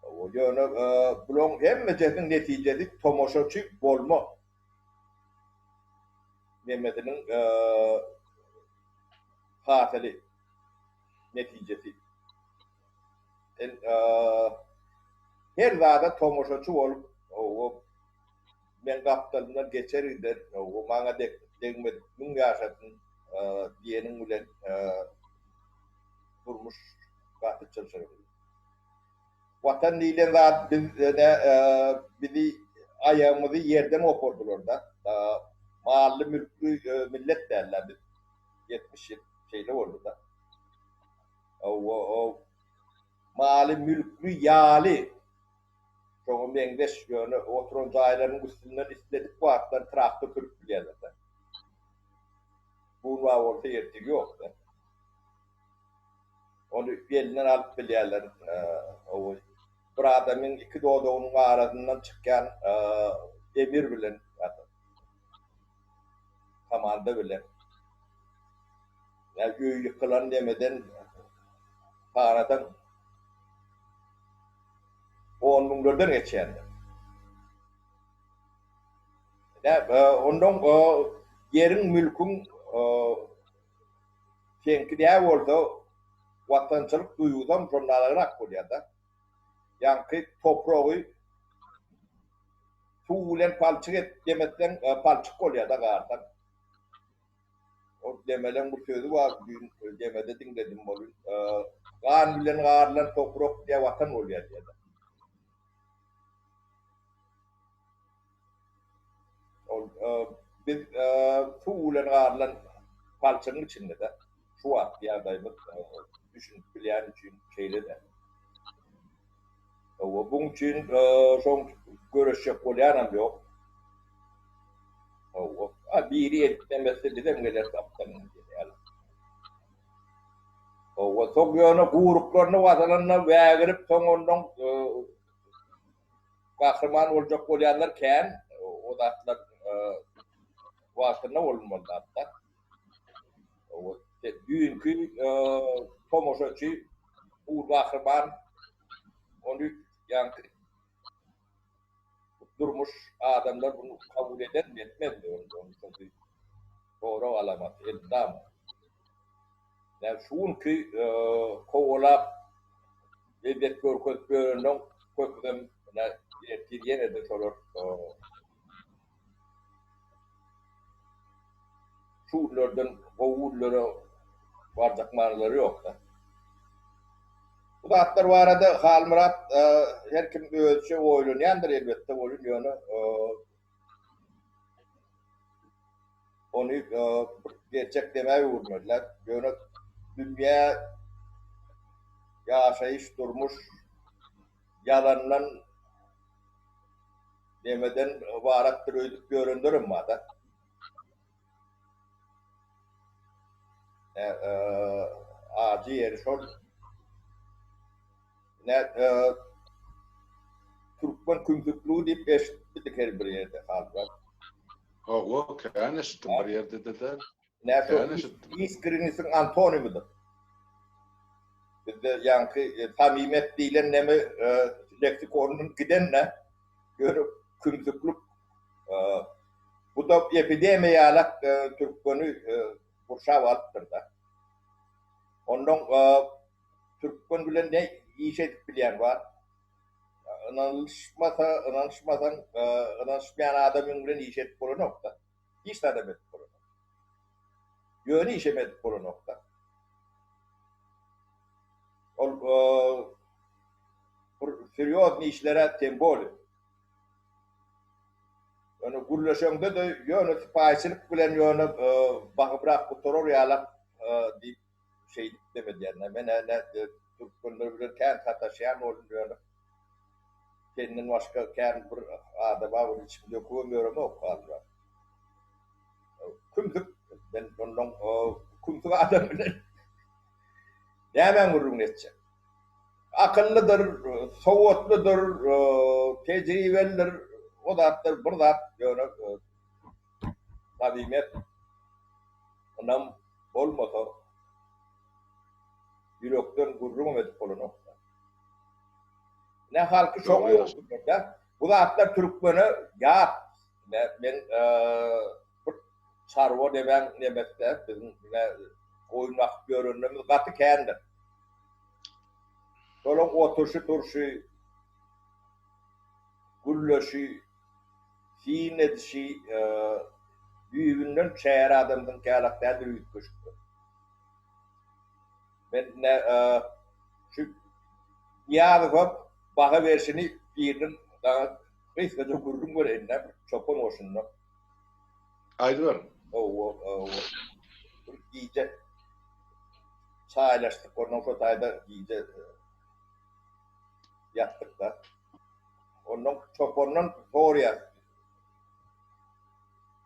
Ýöne bularyň hemmejesiniň netijesi tomaşaçy bolma nemesiniň hasyly. netijesi. Sen her zada tomaşaçy bolup, o men gapdalymdan geçer gider, o maňa degmedik müň ýaşasyn diýeniň bilen durmuş gaty çylşyrymly. Watan diýlen zat biz bizi aýagymyzy ýerden gopardylar-da. Mally mülkli millet däl-dä biz. 70 ýyl şeýle boldy-da. O maly mülkli ýaly şoňa meňzeş ýöne oturan jaýlaryň üstünden isledik wagtlary traktor sürüp bilýärler-de. Bu gün bar bolsa ertir ýok-da. Ony elinden alyp bilýärler. Bir adamyň iki dodagynyň arasyndan çykýan emir bilen komanda bilen. Ýa öý ýykylan nemeden. Sanasaň on müňlerden geçýändir. Ine, ondan ýeriň, mülküň seňki däl bolsa, watançylyk duýgusam şondanagrak bolýar-da. Ýaňky topragy suw bilen palçyk et demetseň, palçyk bolýar-da garsaň. Ol Demeleň bir sözi bar, düýn Demede diňledim ony. Gan bilen garylan toprak diýýär, watan bolýar diýýär. Ol biz suw bilen garylan palçygyň içinde-de şu wagtky ýagdaýymyz düşünip bilýän üçin şeýle-de. Hawa, buň üçin şoň göreşjek bolýanam ýok. Hawa, a biri edip demese bizem geleris gapdalyndan diýen ýaly. Hawa, soň ýöne guruklaryny basalanda wägirip soň ondan gahryman boljak bolýanlar kän. O zatlar wagtynda bolunmaly zatda. Düýnki tomaşaçy Ugur Gahryman ony ýaňky durmuş adamlar bunu kabul edermi etmezmi ony şol sorag alamaty elmydama. Ýa şu günki kowalap lezzet görkezip ýörenleň köpüsem ertir ýene-de şolar Şu günlerden gowy günlere barjak manylary ýok-da. Bu zatlar barada Halmyrat her kim özüçe oýlanýandyr elbetde welin ýöne ony bir gerçek demä öwürmeliler. Ýöne dünýä ýaşaýyş, durmuş ýalandan Nemeden ybaratdyr öýdüp ýörenlerem bar-da. Ajy ýeri şol. Ne türkmen kümsüklügi diýip eşitdik her bir ýerde halda. Hawa, kän eşitdim bir ýerde-de däl. Näme iskrinisiň antonimidir. Bizde ýaňky e, samimiýet diýlen neme e, leksikondan giden-de, ýöne kümsüklik e, bu da epidemiýa ýalak türkmeni gurşap alypdyr-da. Ondan türkmen bilen ne iş edip bilýän bar? Ynanyşmasa, ynanyşmasaň, ynanyşmaýan adamyň bilen iş edip bolanok-da. Hiç zadam edip bolanok. Ýöne işem edip bolanok-da. Ol bir serýoznyý işlere tem bolýa. Ýöne gürleşeňde-de ýöne sypaýyçylyk bilen ýöne bagybrak gutarar ýalak diýip şeýdip dem edýän. Men ä türkmenler bilen kän sataşýan boldum ýöne senden başga kän bir adama bir içimi dökübem ýöremok galybam. Kümsük men ondan kümsük adam bilen nämäň gürrüňini etjek. Akyllydyr, sowatlydyr, tejribelidir, o zatlar bir zat ýöne samimiýet ynam bolmasa ýürekden gürrüňem edip bolanok. Ne halky şoňa öwürdiler-dä. Bu zatlar türkmene ýat. Men bir çarwa demäň nemesi-dä, biziň goýun bakyp ýörenlerimiz gaty kändir. Şolaň oturyşy-turşy, gürleşi, syn edişi düýbünden şäher adamsynyňky ýalak däldir, üýtgeşikdir. Men ine şu Nyýazowa baha berşini biriniň saňa gysgaça gürrüň bereýin-dä, bir çopan goşunda. Aýdyber. Hawa, hawa. Bir gije çaýlaşdyk, ondan şo taýda gije ýatdyk-da. Ondan çopandan soraýar.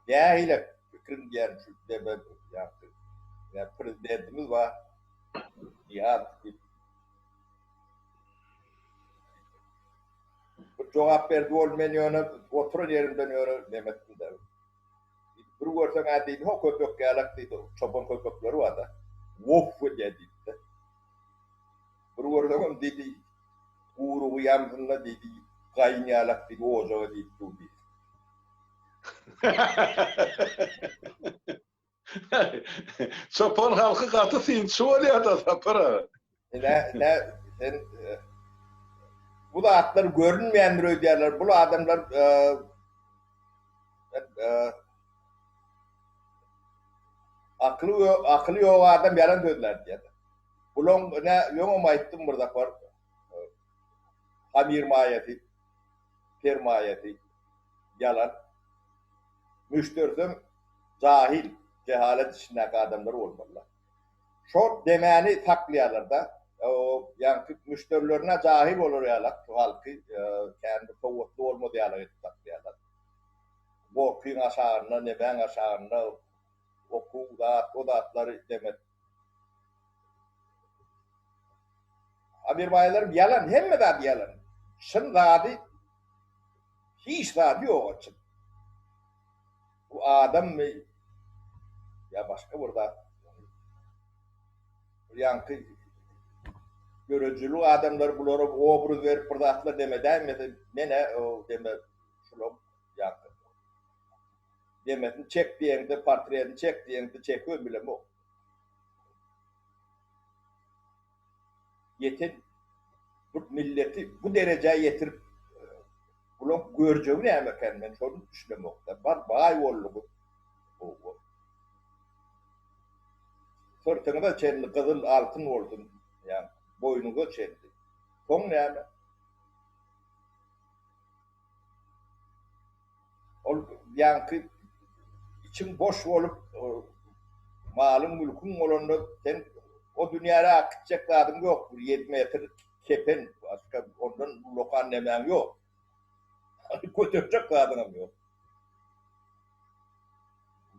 Nähili pikiriň diýýän şu deme ýaňky ýa prezidentimiz bar Nyýazow diýip. Bir jogap berdi ol men ýöne oturan ýerimden ýöne neme etdim-de. Bir görseň-ä diýdi, ho köpek ýalak diýdi, çopan köpekleri bar-da. Wof edýär diýdi-de. Bir görseňem diýdi, gurugy ýansyn-da diýdi, gaýyn ýalak diýdi, ojaga diýip dur diýdi. Çopan halky gaty synçy bolýar-da Sapar aga. Nä, nä, sen bu zatlar görünmeýändir öýdýärler. Bul adamlar akyly akyly ýok adam ýalan sözlär diýýär. Bulaň nä, öňem aýtdym bir sapar. Hamyr maýasy, sermaýasy ýalan. Müşderisem jahil, jehalet içindäki adamlar bolmalylar. Şol demäni saklaýarlar-da. O ýaňky müşderilerine jahil bolar ýalak, şu halky kän bir sowatly bolmaz ýalak edip saklaýarlar. Gorkyň aşagynda, nemäň aşagynda okuw zat, o zatlary demek. Amirbaýlaryň ýalan, hemme zady ýalan. Çyn zady Hiç zady ýok çyn. Bu adammy ýa başga bir zat. Bu ýaňky döredijilik adamlary bulara obraz berip bir zatlar demedäýmese men-ä o deme şulam ýaňky demesini çek diýeňde portretini çek diýeňde çekibem bilemok. Ýeten bu milleti bu derejä ýetirip bulaň görjegi näme eken men şony düşünemokda bar baý boldugyz howwa syrtyňyza çenli gyzyl altyn bolsun ýa boýnuňyza çenli soň näme Ol ýaňky içiň boş bolup, malyň, mülküň bolanda sen o dünýäde äkitjek zadyň ýok, bir ýedi metr kepen, başga ondan ullakan nemäň ýok. Göterjek zadyňam ýok.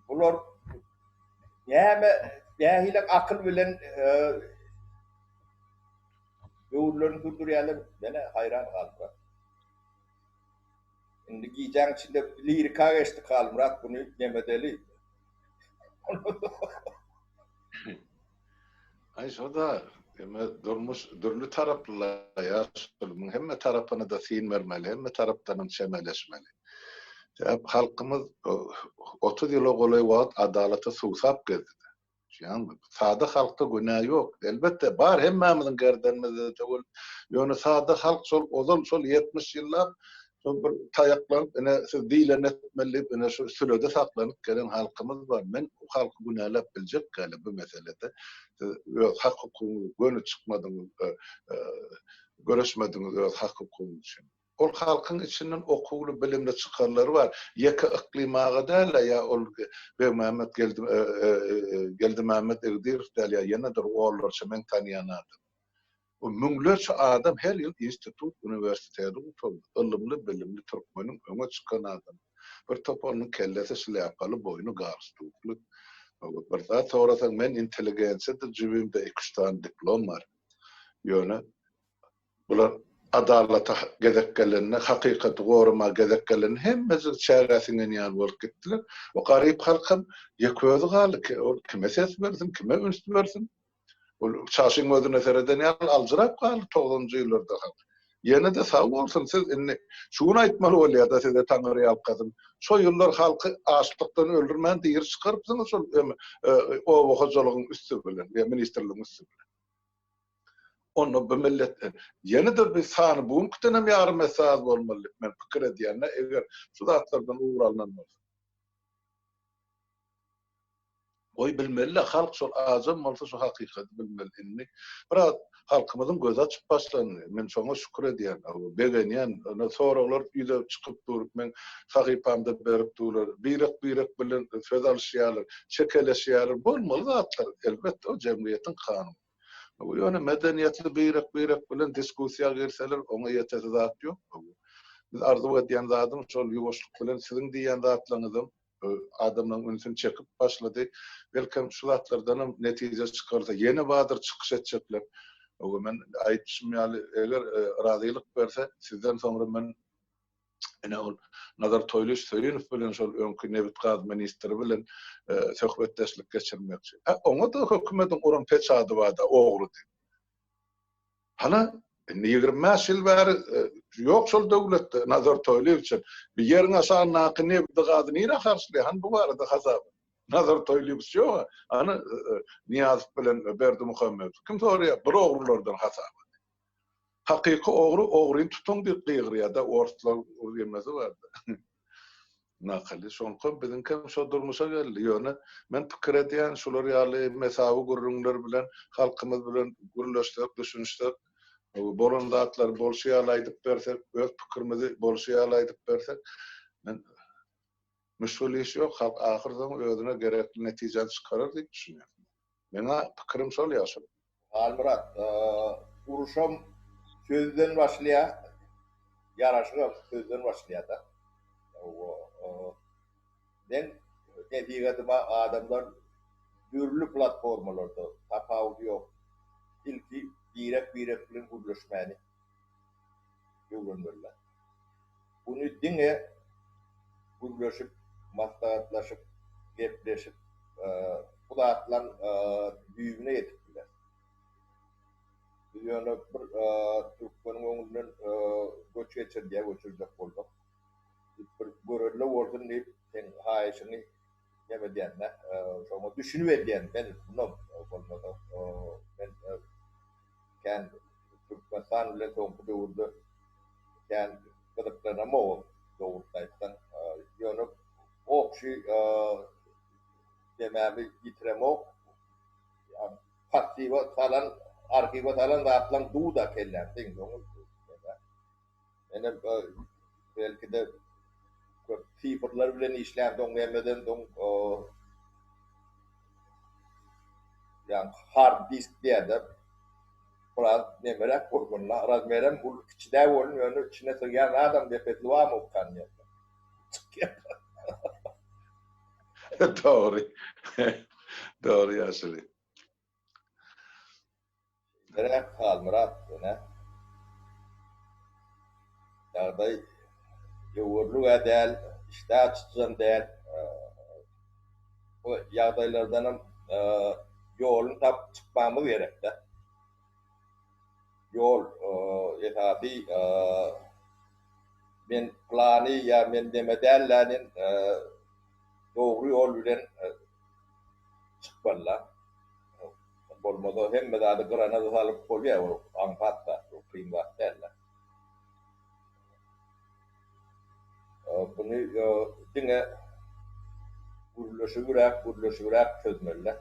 Bular näme, nähili akyl bilen döwürlerini sürdürýärler, men-ä haýran galdyran. Indi gijäň içinde lirika geçdik Halmyrat buny nemedeli. Aý şoda eme durmuş dürli taraplylaýar şol hemme tarapyna-da syn bermeli hemme tarapdanam çemeleşmeli. Sebäp halkymyz 30 ýyla golaý wagt adalata suwsap gezdide. Düşünýäňmi? Sada halkda günä ýok. Elbetde, bar hemmämiziň gerdenimizde ol. Ýöne sada halk şol ozal şol 70 ýyllap şol bir taýaklanyp, ine siz diýleni etmeli diýip, ine şu sülede saklanyp gelen halkymyz bar. Men bu halky günäläp biljek däl bu meselede. Siz öz hak-hukugyňyzy göni çykmadyňyz, göreşmediňiz öz hak-hukugyňyz üçin. Ol halkyň içinden okuwly, bilimli çykanlary bar. Ýeke Yklym aga däl-de, ýa ol Begmämmet Geldi Geldimämmet Igdirow däl, ýa ýene bir onlarça meň tanýan adam. O müňlerçe adam her ýyl institut, uniwersiteti gutardy. Ylymly, bilimli türkmeniň öňe çykan adamy. Bir toparynyň kellesi şlýapaly, boýny galstukly. Bir zat sorasaň, men intelligensiýadyr, jübimde iki-üç sany diplom bar. Ýöne Bular adalata gezek gelende, hakykaty goramaga gezek gelende hemmejik çägä siňen ýaly bolup gitdiler. O garyp halkam ýeke özi galdy. Ol kime ses bersin, kime üns bersin? Ol çaşyň gözüne sereden ýaly aljyrap galdy togsanynjy ýyllarda halk. Ýene-de sag bolsun siz indi şu gün aýtmaly bolýar-da size Taňry ýalkasyn. Şo ýyllar halky açlykdan öldürmän diri çykarypsyňyz şol oba hojalygyň üsti bilen, ýa ministrligiň üsti bilen. Onda bu millet ýene-de bir sany bu günkidenem ýarym esse az bolmaly diýip men pikir edýän-de, eger şu zatlardan ugur alnan bolsa. Goý bilmeli-le, halk şol ajam bolsa şu hakykaty bilmeli. Indi biraz halkymyzyň gözi açyp başlandy. Men şoňa şükür edýän, begenýän. Ine soraglar ýüze çykyp dur, meň sahypamda berip durlar. Birek-birek bilen söz alyşýarlar, çekeleşýärler. Bolmaly zatlar, elbetde, o jemgyýetiň kanuny. Ýöne medeniýetli birek-birek bilen diskussiýa girseler, oňa ýetesi zat ýok. Biz arzuw edýän zadym şol ýuwaşlyk bilen siziň diýýän zatlaryňyzam adamlaryň ünsüni çekip başlady. Belkem şu zatlardanam netije çykarsa, ýene bardyr çykyş etjekler. Men aýdyşym ýaly, eger razylyk berse, sizden soňra men Ine ol Nazar Toýlyş Söýünow bilen şol öňki nebit-gaz ministri bilen söhbetdeşlik geçirmekçi. Hä, oňa-da hökümediň uran peçady bar-da, ogry diýip. Hany, indi 25 ýyl bäri ýok şol döwletde Nazar Toýlyýewiçem. Bir ýeriň aşagyndaky nebiti gazy nirä harçlaýar? Hany bu barada hasap? Nazar Toýlyýewiç ýok-a. Hany Nyýazow bilen Berdimuhamedow. Kim soraýar bir ogrulardan hasabat? Hakyky ogry ogryny tutuň diýip gygyrýar-da, orslar ýemesi bardy. Nakyly. Şoňkam biziňkem şo durmuşa geldi. Ýöne men pikir edýän, şular ýaly mesawy gürrüňler bilen halkymyz bilen gürleşsek, düşünişsek, bolan zatlary bolşy ýaly aýdyp bersek, öz pikirimizi bolşy ýaly aýdyp bersek, men müşgil iş ýok, halk ahyrsoňy özüne gerekli netijäni çykarar diýip düşünýän. Meňä pikirim şol ýaşuly. Halmyrat, uruşam sözden başlaýar, ýaraşygam sözden başlaýar-da. Meň nesihatyma adamlar dürli platformalarda, tapawudy ýok, ilki birek-birek bilen gürleşmäni öwrenmeliler. Muny diňe gürleşip, maslahatlaşyp, gepleşip bu zatlaň düýbüne ýetip bileris. Biz ýöne bir türkmeniň öňünden göç geçirdýär, göçürjek bolsak. Bir görelde bolsun diýip, seň haýyşyňy neme edýän-dä, şoňa düşünip edýän men munam bolmasa men kän Türkmenistan bilen soňky döwürde kän gyzyklanamogam dogrusyny aýtsaň. Ýöne obşi demämi ýitiremok. Passiwa salan, arhiwe salan zatlaň duw-da kellämde indi oňa. Menem belki-de köp sifrler bilen işlänsoň nämeden soň ýa hard disk diýýärler. Biraz nemeräk bolmaly, razmerem uly kiçi däl bolun, ýöne içine sygýan zadam depesli barmy ukan diýýär. Çykýar. Dogry. Dogry ýaşuly. Şeýleräk Halmyrat ene. Ýagdaý öwerlig-ä däl, işdä açyjam däl. Bu ýagdaýlardanam ýoluny tapyp çykmagymyz gerek-dä. Ýol esasy men plany ýa men neme däl-dä men dogry ýol bilen çykmaly-da. Bolmasa hemme zady granada salyp bolýar, ol aňsat zat, ol kyn zat däl-de. Buny diňe gürleşibräk, gürleşibräk çözmeli-de.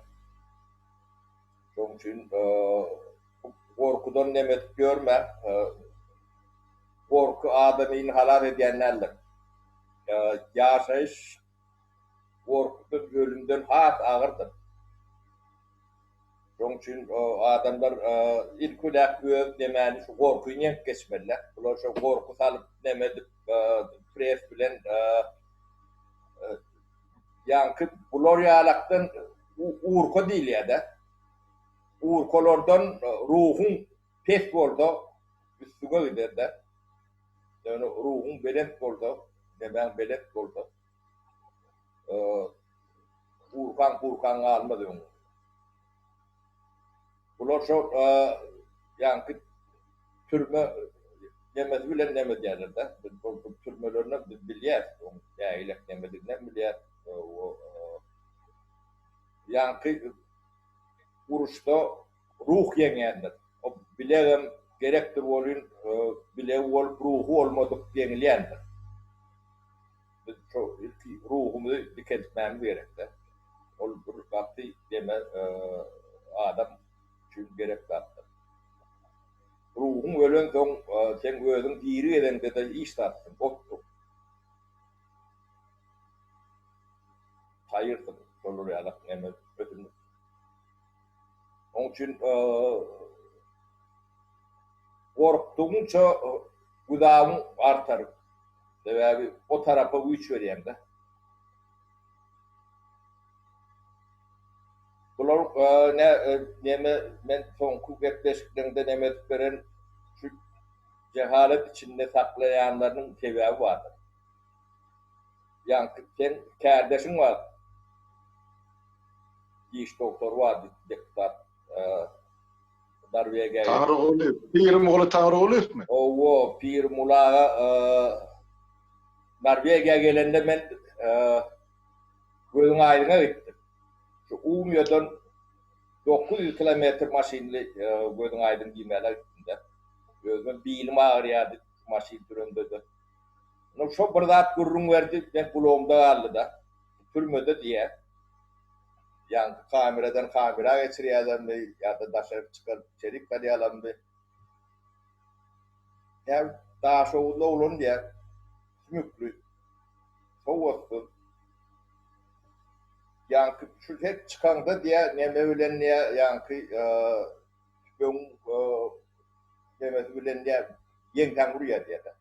Şonuň üçin gorkudan neme edip ýörmäň. Gorky adamyny halas edýän däldir. Ýaşaýyş gorkudan, ölümden has agyrdyr. Şonuň üçin adamlar ilki bilen öz nemäni şu gorkyny ýeňip geçmeliler. Bular şo gorky salyp neme edip pres bilen ýaňky bular ýalakdan urka diýilýär-de. Urkalardan ruhuň pes bolsa üstüňe gider-de. Ýöne ruhuň belent bolsa, nemäň belent bolsa Urkaň purkaň galmaz öňüňde. Bular şo ýaňky türme nemesi bilen neme edýärler-de. Biz bu türmelerini biz bilýäris. Oň nägilek nemedigini hem bilýäris. Ýaňky uruşda ruh ýeňýändir. O bilegem gerekdir welin, bilegi bolup ruhy bolmadyk ýeňilýändir. Biz şo ilki ruhumyzy dikeltmämiz gerekde. Ol bir gaty deme adam üçin gerek zatdyr. Ruhuň ölensoň seň özüň diri gezeňde-de hiç zatsyň, otsuň. Taýyrsyň, şolar ýalak neme ösümlik. Oň üçin gorkdugyňça güzabyň artar. Sebäbi o tarapa güýç berýäň-de. Bular ne neme men soňky gepleşikleňde neme edip beren şu jehalet içinde saklaýanlarynyň sebäbi bardyr. Ýaňky seň kärdeşiň bar. Diş dogtory bar deputat. Norwegiýa. Taňryguly, Pirimguly Taňrygulyýewmi? Hawa, Pirimguly aga Norwegiýa gelende men gözüň aýdyňa gitdim. Şu Umyýadan 900 kilometr maşynly gözüň aýdyň diýmäle gitdim-de. Özümem bilim agyrýardy maşyn sürende-de. Ondan şo bir zat gürrüň berdi, men gulagymda galdy-da. Türmede diýýär. Ýaňky kameradan kamera geçirýärlermi ýa-da daşaryk çykaryp içerik salýarlarmy? Ýa Daşoguzly oglan diýýär, sümükli, sowatsyz. Ýaňky şu her çykaňda diýýär, neme bilen diýýär, ýaňky tüpeňiň nemesi bilen diýýär, ýeňsäňi urýar diýýär.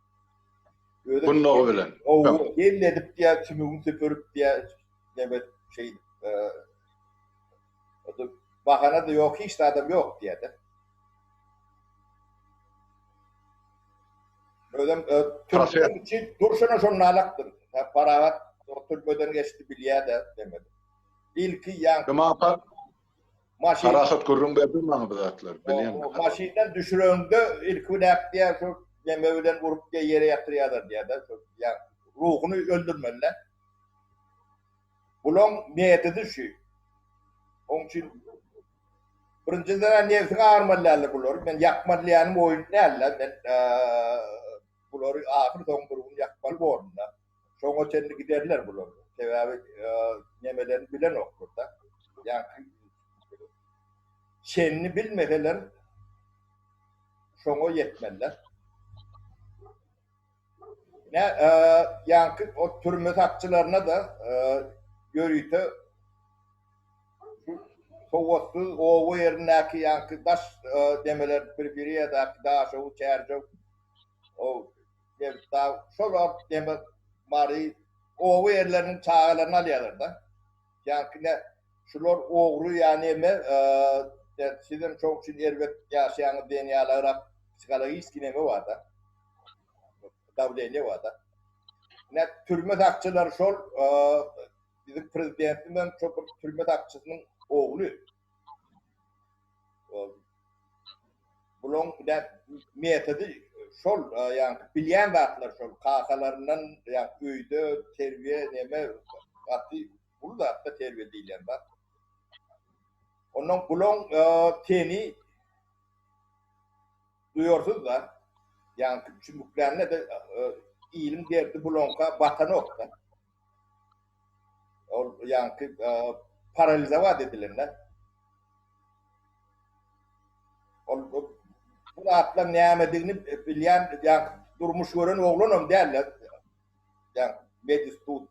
Gundagy bilen. Hawa, elledip diýýär, sümügini süpürip diýýär, neme şeýdip bahana-da ýok, hiç zadam ýok diýýär-de. Özem türkmen üçin durşuna şonda alakdyr. Parahat türmeden geçdi bilýär-de demedi. Ilki ýaňky Maşyn Parahat gürrüň berdi maňa bu zatlary, bilýän. Maşyndan düşüreňde ilki biläk diýýär, şo neme bilen urup diýýär, ýere ýatyrýarlar diýýär-de, şo ýa ruhuny öldürmeli-dä. Bulaň metody şu. Oň üçin birinjiden nebsiňi agyrmaly däldir bulary. Men ýakmaly diýýänim oýun däl-de, men bulary ahyr soň bir gün ýakmaly borun-da. Şoňa çenli giderler bular. Sebäbi nemelerini bilenoklar-da. Ýaňky çenini bilmeseler şoňa ýetmeliler. Ne ýaňky o türme sakçylaryna-da ýörite şu sowatsyz oba ýerindäki ýaňky daş nemeler periferiýadaky Daşoguz, Çärjew o Nebitdag şol wagt neme Mary oba ýerleriniň çagalaryny alýarlar-da. Ýaňky ne şular ogry ýa neme sizem şoň üçin erbet ýaşaýaňyz diýen ýalyrak psihologiski neme bar-da. Dawleniýe bar-da. Ne türme sakçylary şol biziň prezidentimizem şol bir türme sakçysynyň ogly. Bulaň metody şol ýaňky bilýän zatlar şol kakalaryndan ýa öýde terbiýe neme gaty uly zatda terbiýe diýilýän zat. Ondan bulaň teni duýarsyz da ýaňky çümüklände de iliň derdi bulaňka batanok da. Ol ýaňky paralizowat edilende. Ol bu zatlaryň nämedigini bilýän ýa durmuş gören oglanam däl-de. Ýa medistud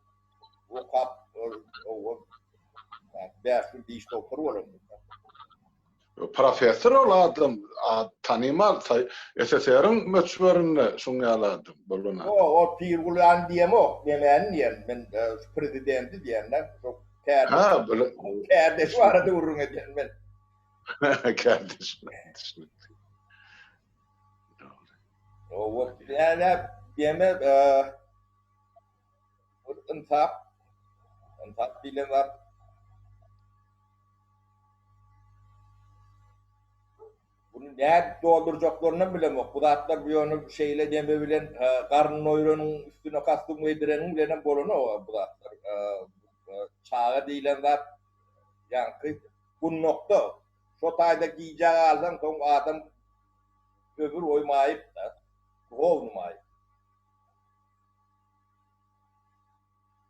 okap ol 5 ýyl diş doktory bolan. Professor ol adam, tanymal, SSR-iň möçberinde şuň ýaly adam bolan adam. Ýok, ol Pirgulyany diýemok, nemäni diýen, men şu prezidenti diýen-de, şu kärdeşi barada gürrüň edýän men. Kärdeşi, düşnükli. Hawa, ýa-da diýeme, ynsap, ynsap diýlen zat Bunu nädip doldurjaklarynam bilemok. Bu zatlar bu ýöne şeýle neme bilen garyn doýranyň üstüne kostýum geýdireniň bilenem bolanok bu zatlar. Çaga diýlen zat ýaňky gundakda şo taýda gijä galsaň soň adam ömür boýy maýyp-da. Duhowny maýyp.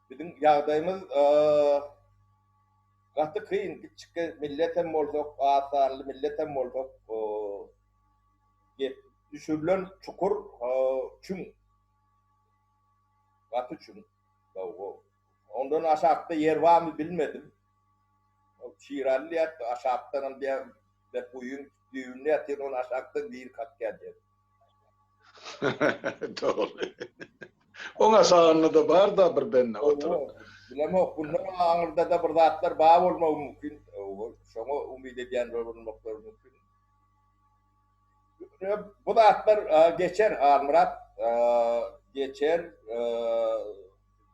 Biziň ýagdaýymyz gaty kyn, kiçjik millet hem bolsak, az sanly millet hem bolsak, düşürilen çukur çüň. Gaty çüň. Ondan aşakda ýer barmy bilmedim. Şiraly diýýär, aşakdanam diýýär, guýyň düýbünde ýatyr, ony aşakdan biri kakýar diýýär. Dogry. Oň aşagynda-da bar-da bir bende oturyp. Bilemok, bundan aňyrda-da bir zatlar bar bolmagy mümkin. Şoňa umyt edýän bolmaklary mümkin. Bu zatlar geçer, Halmyrat, geçer.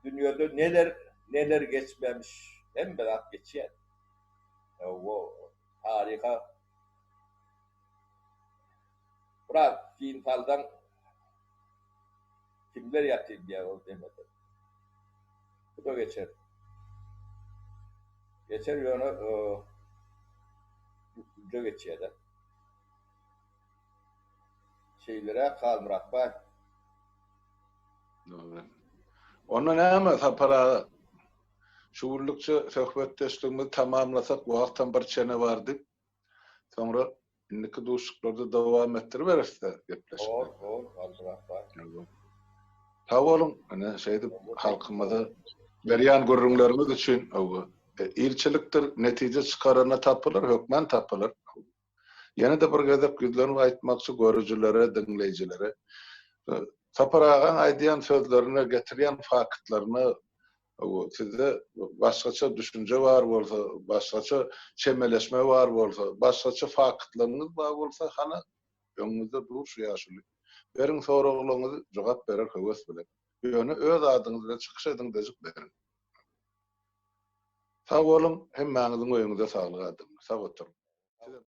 Dünýede neler, neler geçmemiş, hemme zat geçýär. Taryha. Biraz syn salsaň kimler ýatyr diýýär ol demede. Bu-da geçer. Geçer ýöne ýüklüje geçýär-de. Şeýleräk Halmyrat baý. Dogry. Onda näme Sapar aga? Şu günlükçe söhbetdeşligimizi tamamlasak wagtam bir çene bardy. Soňra indiki duşuşyklarda dowam etdiriberis-de gepleşikleri. Bor, bor, Halmyrat baý. Sag boluň, ine şeýdip halkymyza berýän gürrüňleriňiz üçin, hawa, ilçilikdir, netije çykarana tapylar, hökman tapylar. Ýene-de bir gezek ýüzlenip aýtmakçy görüjilere, diňleýjilere. Sapar agaň aýdýan sözlerine, getirýän faktlaryna sizde başgaça düşünje bar bolsa, başgaça çemeleşme bar bolsa, başgaça faktlaryňyz bar bolsa, hany öňüňizde dur şu ýaşuly. Beriň soraglaryňyzy, jogap berer höwes bilen. Ýöne öz adyňyz bilen çykyş ediň-dejik beriň. Sag boluň, hemmäňiziň öýüňize saglyk adamlar. Sag oturyň.